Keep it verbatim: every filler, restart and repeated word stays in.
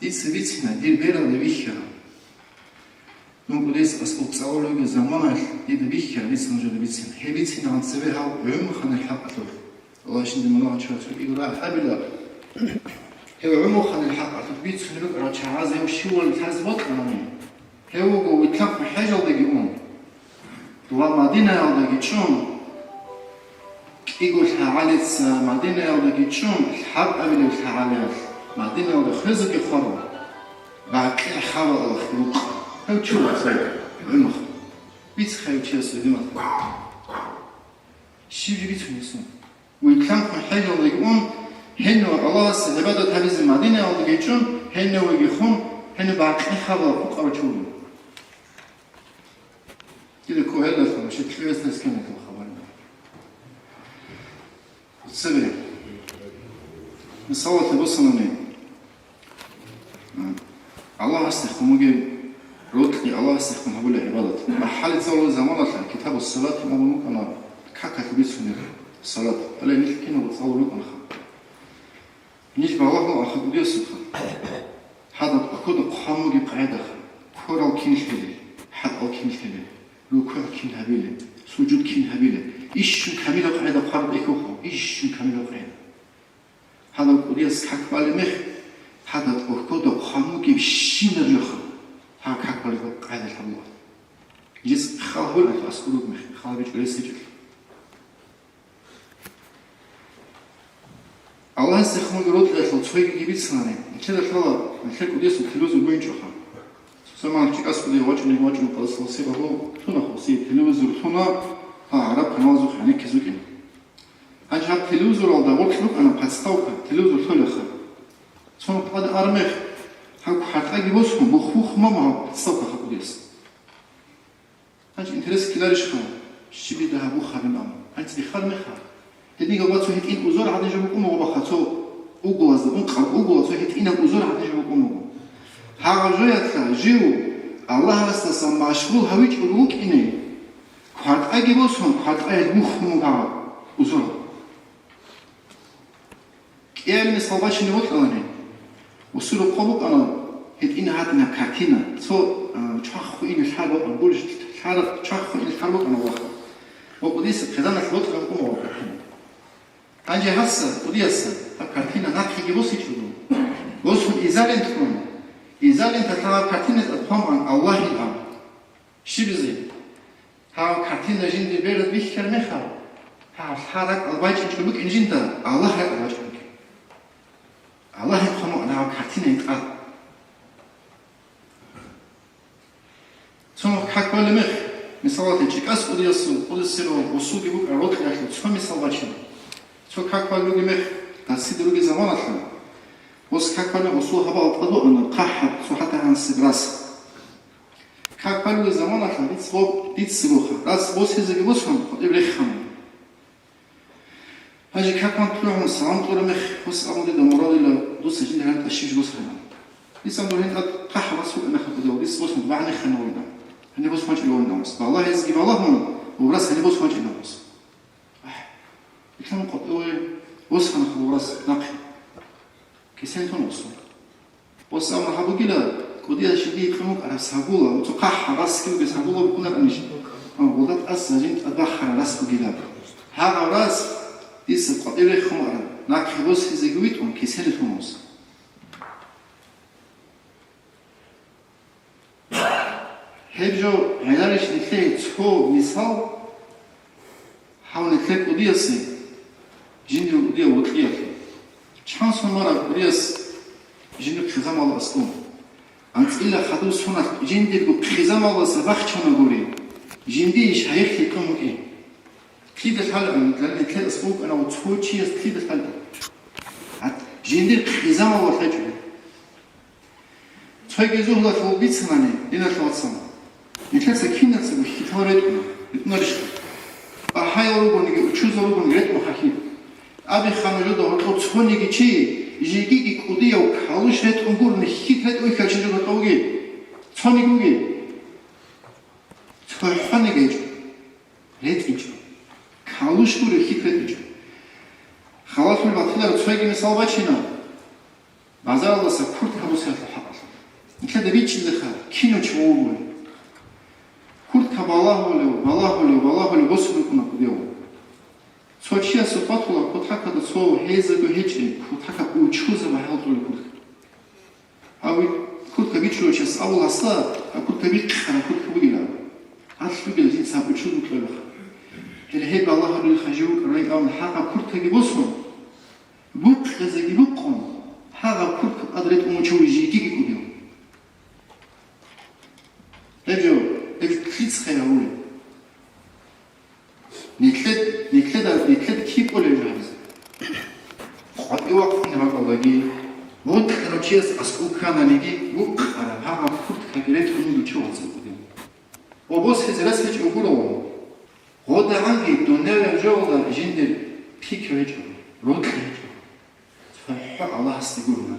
Дица бицина, дир бералде бихьа. Дун кӀудияс аскӀов цӀалулев вугеб заманалъ дида бихьа, дица нужеда бицина. Гьеб бицинегӀан цебе гьав гӀумухъанил хӀакъалъулъ. Аллагьас жинда мунагьал чурасул игра гьабила. Гьев гӀумухъанил хӀакъалъулъ бицунеб букӀарал чагӀазе гьев щивали лъазе бокьанани, гьев вуго вилълъанхъ хӀежалдеги ун. Ва Мадинаялдаги чӀун, кӀиго лъагӀалица Мадинаялдаги чӀун, лъабабилеб лъагӀалиялъ Мадинаялда хвезеги хварал, бакъи хабалалъ рукъ. Гьев чи вацай, гӀумухъ. Бицха гьев чиясул гьимат. Щиб жо бицунесун? Вилълъанхъун хӀежалдеги ун, гьенив Аллагьасе гӀибадат гьабизе Мадинаялдаги чӀун, гьенивеги хун, гьенив бакъи хабалалъ рукъарав чи вугев. Дида ккола гьелдалъун, щиб кьвезе тесканилъул хабар. Цебе. Мисалалъе босанани, а, Аллагьасдехун бугеб рокьи, Аллагьасдехун гьабулеб гӀибадат. МахӀалица вугеб заманалъ Китабу Салат абун букӀана, какалъ бицунеб салат. Гьале нилъ киналго цӀалулеб букӀанаха. Ниж балагьун аха кӀудиясухъа. Гьадаб кодоб хъван бугеб къагӀидаха. Кверал кин лъелеб, хӀатӀал кин лъелеб, рукугӀ кин гьабилеб, сужуд кин гьабилеб. Ищун камилаб къагӀида хъвараб бихьухъо, ищун камилаб къагӀида. Гьадаб кӀудияс как балеб мех, гьадаб кодоб хъван бугебщинаб жоха. Гьаб как балеб къагӀида лъабула. Жез хал гьур аскӀор руго мех, хал бичӀчӀулес гьечӀелъул. Аллагьасдехун бугеб рокьиялъул цойгиги бицани, нилъеда лъала, нилъер кӀудиясул телевизор бугинчӀоха. Цо заман чӀикӀас кӀудияв вачӀунев вачӀун къадасалъе багьула, лъуна гьесие телевизор лъуна, гьа, гӀараб каналазухъ гӀенеккизе вукӀин. Гьанже гьаб телевизоралда гъоркь букӀана подставка, телевизор лъолеха. Цо нухалъ тӀаде араб мех, гьаб квартӀаги босун, бух-бух мама гьаб подставкаха кӀудияс. Гьанже интерес ккеларищха, щиб дида гьаб бух гьабин абун? Гьанже биххараб мехха. Гьединго цо гьитӀин узор гьадин жо букӀун буго баха, цо угулазда, ункъаб угула цо гьитӀинаб узор гьадин жо букӀун буго. Гьагъаб жоялъа жив Аллагьасдасан машгъул гьавичӀого вукӀине, квартӀаги босун, квартӀаялъ мухь мугьа узор. КӀиабилеб мисал бачине бокьулаани. Гьесул рокъоб букӀана гьитӀин гьадинаб картина. Цо, а, чваххун ине лъар букӀана, гурищ лъар, чваххун ине лъар букӀана ваха. Ва кӀудияс хъизаналъ бокьун букӀун буго картина. Гьанже гьасда, кӀудиясда, гьаб картина нахъеги босичӀого, босун изолентаялъ, изолентаялъ гьаб картинаялда хъван Аллагьил абун. Щибизе? Гьаб картина жинда бералде бихьараб мехалъ, гьаб лъар ракӀалда бачӀинчӀого букӀин жинда, Аллагь ракӀалда бачӀинчӀого. Аллагьил хъван букӀана гьаб картинае тӀад. Цо нух как балеб мех, мисалалъе, чӀикӀас кӀудиясул, кӀудиясул гьесулги букӀараб рокьиялъул цо мисал бачина. Цо как балеб бугеб мех, гьасида ругеб заманалъ, гьес как балеб мех гьесул гьабал тӀад вуана, хъахӀаб, цо хӀатта гьаниб рас. Как балеб бугеб заманалъ диц бо-, диц буха, рас босизеги босун, къватӀибе рехана. Гьанже как бан лъугӀун салам кьураб мех, гьес абун дида мурадила, дуца жинда гьаниб тӀад щиб жо босараб. Дица гьаниб тӀад хъахӀаб рас вукӀана хадуб, дица босун багӀнихъана вугин. Гьаниб босун вачӀила вугин гьес. Балагьизеги балагьун, гьеб рас гьаниб босун вачӀина гьес. Ахь, итан къотӀеве босана хадуб рас нахъе. Кисен тун гьесул. Гьес абуна гьаб бугила, кӀудияс жиндие кьун букӀараб сагула, цо хъахӀаб расги бугес сагула букӀунараб ниж. Гьалда тӀаса жинда тӀад бахараб рас бугила. Гьагъаб рас дица къватӀибе рехун букӀараб, нахъе босизеги витӀун, кисене лъун гьес. Гьеб жо гӀеларищ нилъее цо мисал? Гьав нилъер кӀудиясе, жиндир кӀудияв вокьиялъе. Чан сон мараб кӀудияс жиндир хъизамал аскӀун. АнцӀила хадув соналъ жиндирго хъизамалдаса бахчана гури, жиндие шайихлъи кьун вукӀин. Кида лъалаан, нилъер аскӀов вукӀана ва цо чияс кида лъалаан. Гьат, жиндир хъизамал валъачӀо. Цоги зугьдалъул бицанани, диналъул вацал, нилъеца кинацаго хьитал ретӀуна, ретӀунарищха? БагӀаял ругониги, учузал ругониги ретӀун хахьи. Абихъана жо гьоркьоб цониги чи, жегиги кӀудияв калуш ретӀун гурони хьит ретӀун хьал чи жо гьоркьовги? Цониги вуги? ЦохӀониги гьечӀо. РетӀинчӀо. Калуш гурев хьит ретӀинчӀо. Халалъул батиларо цоги мисал бачина. Базаралдаса курт гьабусиялъул хӀакъ. бичӀчӀизеха, кинав чи вугев. Куртка балагьулев, балагьулев, балагьулев босун рукӀуна кӀудияв. Цо чиясул къотӀула кутакалда цо гьезаго гьечӀеб, кутакаб учузаб гьалкьулеб куртка. Гьав куртка бичӀчӀулев чияс абула, гьасда, гьаб куртка бикъараб куртка бугилан. Гьалъ бугила жинца гьаб учуз букьарабха. Гьеле гьеб балагьулелха жив вукӀарай абун гьагъаб курткаги босун, букъизеги букъун, гьагъаб куртка тӀад ретӀун вучев жеги кӀудияв. Гьеб жо, гьеб лъицӀ хай гьавулеб. Нилъед, нилъеда, нилъед киб кӀолеб жо гьабизе? КъватӀивахъин ракӀалдаги, бокьарав чияс аскӀов кканалиги, букъараб гьагъаб курткаги ретӀун вугев чи вацӀцӀадаб. Ва босизе рес гьечӀев гуро. ГъодагӀанги дунявияб жоялда жиндир пикру гьечӀо, рокьи гьечӀо. ЦохӀо Аллагьасде гуро.